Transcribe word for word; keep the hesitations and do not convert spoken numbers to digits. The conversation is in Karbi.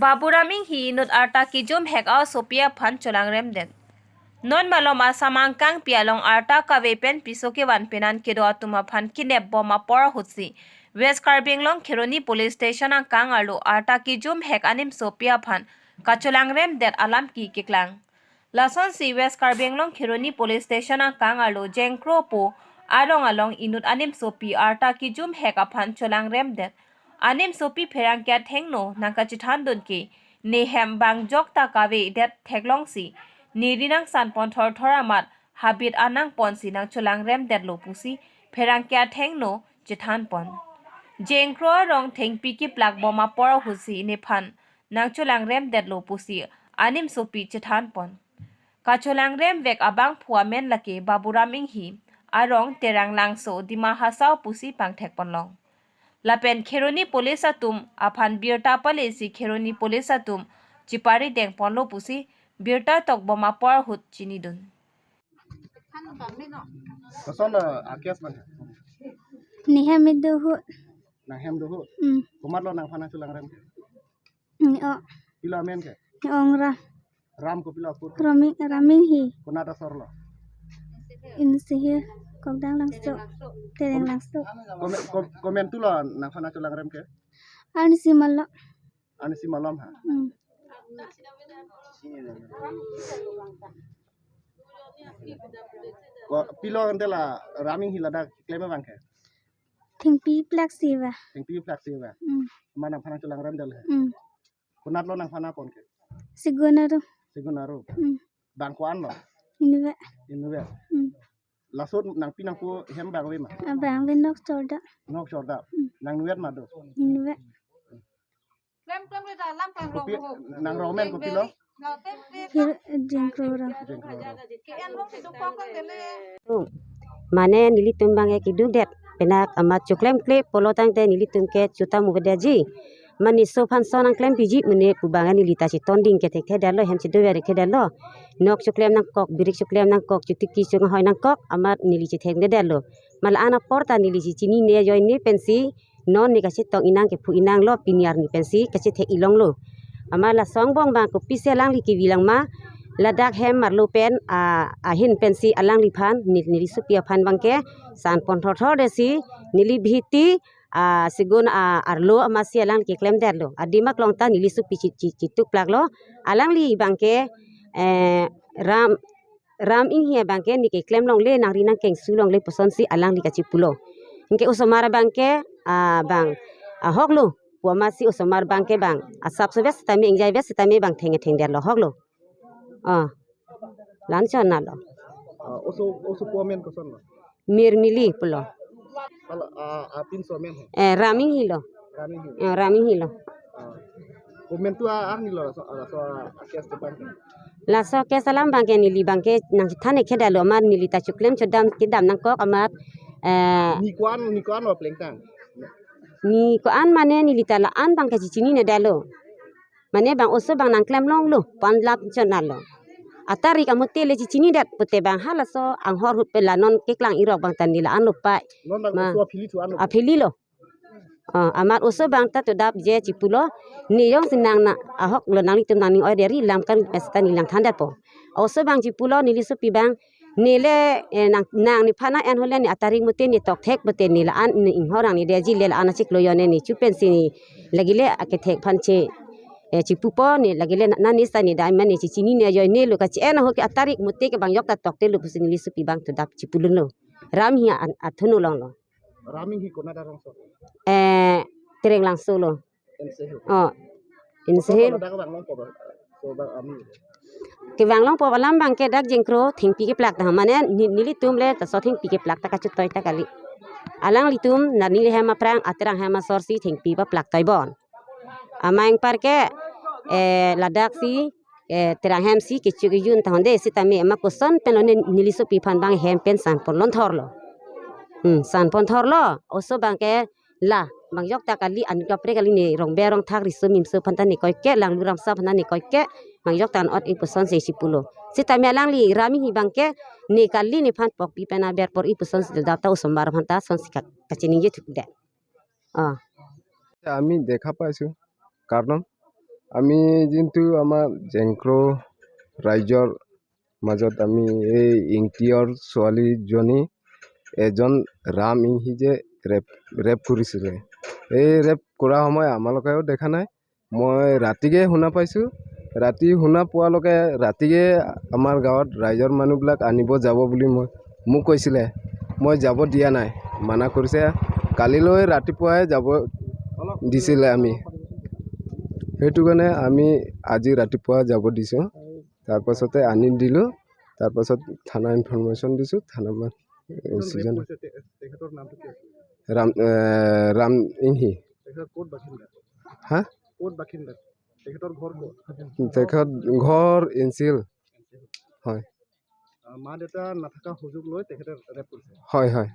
Baburam Inghi inut arta kijum hek a-osopi aphan cholangremdet. Non malom Assam angkangpi along arta kave pen piso kevan penan kedo atum aphan kinep bom apor ahutsi West Karbi Anglong Kheroni Police Station angkang arlo arta kijum hek animsopi aphan kacholangremdet alam ke keklang. Lasonsi West Karbi Anglong Kheroni Police Station angkang arlo Jengkro pu arong along inut animsopi arta kijum hek aphan cholangremdet animsopi pherangke athengno nangkachethandun ke ne hem bang jokta kavedet theklongsi ne ri nangsanpon thorthor amat habit an nangponsi nangcholangremdetlo pusi pherangke athengno chethanpon. Jengkro arong thengpi keplak bom apor ahutsi nephan nangcholangremdetlo pusi animsopi chethanpon. Kacholangremvek abangphu amen lake Baburam Inghi, arong Terang Langso, Dima Hasao pusi pangthekponlong. Lapen Kheroni Police atum aphan birta palesi Kheroni Police atum chipari dengponlo pusi birta tokbom apor ahut chinidun. Koson, eh, a-case bang? Ne hem do ahut. Nang hem do ahut? Hmm. Komatlo nangphan cholangrem? Ne o. Pilo amen ke? Ne ong ra. Ram kopilo apor? Rami, Ram Inghi. Konat asor lo? Inseher, Kokdang Langso, Tereng Langso. Komen, kom-, komentulo nangphan cholangrem ke? Arnisi malom. Arnisi malom ha? Hmm. Ko pilo ante la Ram Inghi ladak klem abang ke? Thengpi plak si ba. Thengpi plak si ba. Hmm. Amat nangphan cholangremdetlo he. Hmm. Konatlo nangphan pon ke? Segun arum. Segun arum. Hmm. Bang ko-an lo? Inutvet. Inutvet. Hmm. Laso nangpi nangpo hem bang ave ma? Ah, bang ave, nok chorda. Nok chorda. Hmm. Nangnuvet ma do? Inutvet. Klem klem le dalam klem. Kopi rong ho. Nang rong men kopilo? Hir, Jengkro arong. Jengkro arong. Ke en rong si dukong kan dele. Mane nelitum bang ke kidukdet, penang amat choklemkle pulo tangte nelitum ke chuta muvedetji. Mane so aphan so nangklempiji mane pu bang neli ta chetonding ke thekthedetlo, hem chedover thekthedetlo. Nok choklem nangkok, birik choklem nangkok, chotiki chonghoi nangkok, amat neli chethekthedetlo. Ma la-an apor ta neli chechinine ajoine pensi non ne kachetong inang kephu inanglo, pini arni pensi kachethek ilonglo. Amat laso angbong bang kopisi alangli kevi lang ma, ladak hem marlo pen, a, ahin pensi alangliphan, ne-, neli sopi aphan bang ke sanpon thorthor detsi, neli bihiti, a, segun, a, arlo amatsi alangli keklemdetlo. Adim aklong ta neli sopi chi-, chi-, chituk plaklo. Alangli bang ke, eh, Ram, Ram Inghi bang ke ne keklem longle, nangri nangkengsu longle pusonsi alangli kachipulo. Anke osomar bang ke, a, bang, ahok lo pu amatsi osomar bang ke bang asap sobe setame ingjaibe setame bang thengthengdetlo, ahok lo. Ah. La-an chonlo. Ah, oso, osopo amen koson lo? Mirmili pulo. Hala, ah, apinso amen he? Eh, Ram Inghi lo. Ram Inghi. Eh, Ram Inghi lo. Ah. Komentu a-, arni lo, laso, laso a-case depan ke? Laso case alam bang ke neli bang ke nangthan thekthedetlo amat neli ta choklem chodam kedam nangkok amat, eh, ne ko-an, ne ko-an lo plengtang? Ne ko-an mane neli ta la-an bang ke chechininedetlo. Mane bang oso bang nangklem longlo, pu-an la-an chonlo. Atarik amote le chechinidet pute bang halaso anghor ahut pen la non keklang irok bang ta ne la-an lo pai. Non bang ma oso aphili thu-an lo? Aphili lo. Ah, amat oso bang ta todap je chipulo, ne jongsi nang na ahok lo nanglitum nangning-oide ri lam kan pesta ne langthandetpo. Oso bang chipulo neli sopi bang, ne le, eh, nang, nang nephan en hole ne atarik mote ne tokthek pute ne la-an ne inghor ang ne detji le la-an achiklo ajoine ne chu pensi ne lagile akethek aphan che, eh, chipupo ne lagile na, na ne sa ne dai mane chechinine ajoine lo kachi-en ahut ke atarik mote ke bang jokta tokte lo pusi neli sopi bang todap chipulunlo. Ram Inghi an, athuno longlo. Ram Inghi konat arongso? Eh, Tereng Langso lo. Inseher. Oh, Inseher. Ladak vang longpo ba? So bang ami. Kevang longpo alam bang ke dak Jengkro thengpi keplak ta mane ne-, nelitum le ta so thengpi keplak ta kachotoi ta kali. Alanglitum na neli hem aphrang aterang hem asor si thengpi paplak toibon. Amai anpar ke, eh, ladak si, eh, terang hem si kecho kejun tahun de sitame ma koson pen lo ne neli sopi aphan bang hem pen sanpon longthorlo. Hmm, sanpon thorlo, oso bang ke la, bang jokta kali an kaprek kali ne rongbe rongthak riso mimso aphan ta ne koike, langlu ramsa aphan ta ne koike, bang jokta an ot-e pusonsi chipulo. Sitame alangli Ram Inghi bang ke ne kali nephan pokpi pen aber por-i pusonsi dodap ta osomar aphan ta sonsi ka-, kachiningje thukdet. Ah. আমি দেখা পাইছো, কাৰণ আমি যোনটো আমাৰ জেংক্ৰ ৰাইজৰ মাজত আমি এই ইংতিয়ৰ ছোৱালীজনী এজন ৰাম ইংহি যে ৰেপ ৰেপ কৰিছিলে, এই ৰেপ কৰা সময় আমালোকেও দেখা নাই। মই ৰাতিকে শুনা পাইছোঁ। ৰাতি শুনা পোৱালৈকে ৰাতিকে আমাৰ গাঁৱত ৰাইজৰ মানুহবিলাক আনিব যাব বুলি মই, মোক কৈছিলে। মই যাব দিয়া নাই, মানা কৰিছে। কালিলৈ ৰাতিপুৱাই যাব দিছিলে আমি। সেইটো কাৰণে আমি আজি ৰাতিপুৱা যাব দিছোঁ। তাৰ পাছতে আনি দিলোঁ। তাৰ পাছত থানা ইনফৰমেশ্যন দিছোঁ। থানা মা-, এজন ৰেপ চিজন কৰিছে, তে-, তেখেতৰ নামটো কি আছিল? ৰাম, এ, ৰাম ইংহি। তেখেত ক'ত বাসিন্দা? হা? ক'ত বাসিন্দা? তেখেতৰ ঘৰ ক'ত? তেখেত ঘৰ ইনচিল। হয়। আহ, মা দেউতা নাথাকা সুযোগ লৈ তেখেতে ৰেপ কৰিছে। হয়, হয়।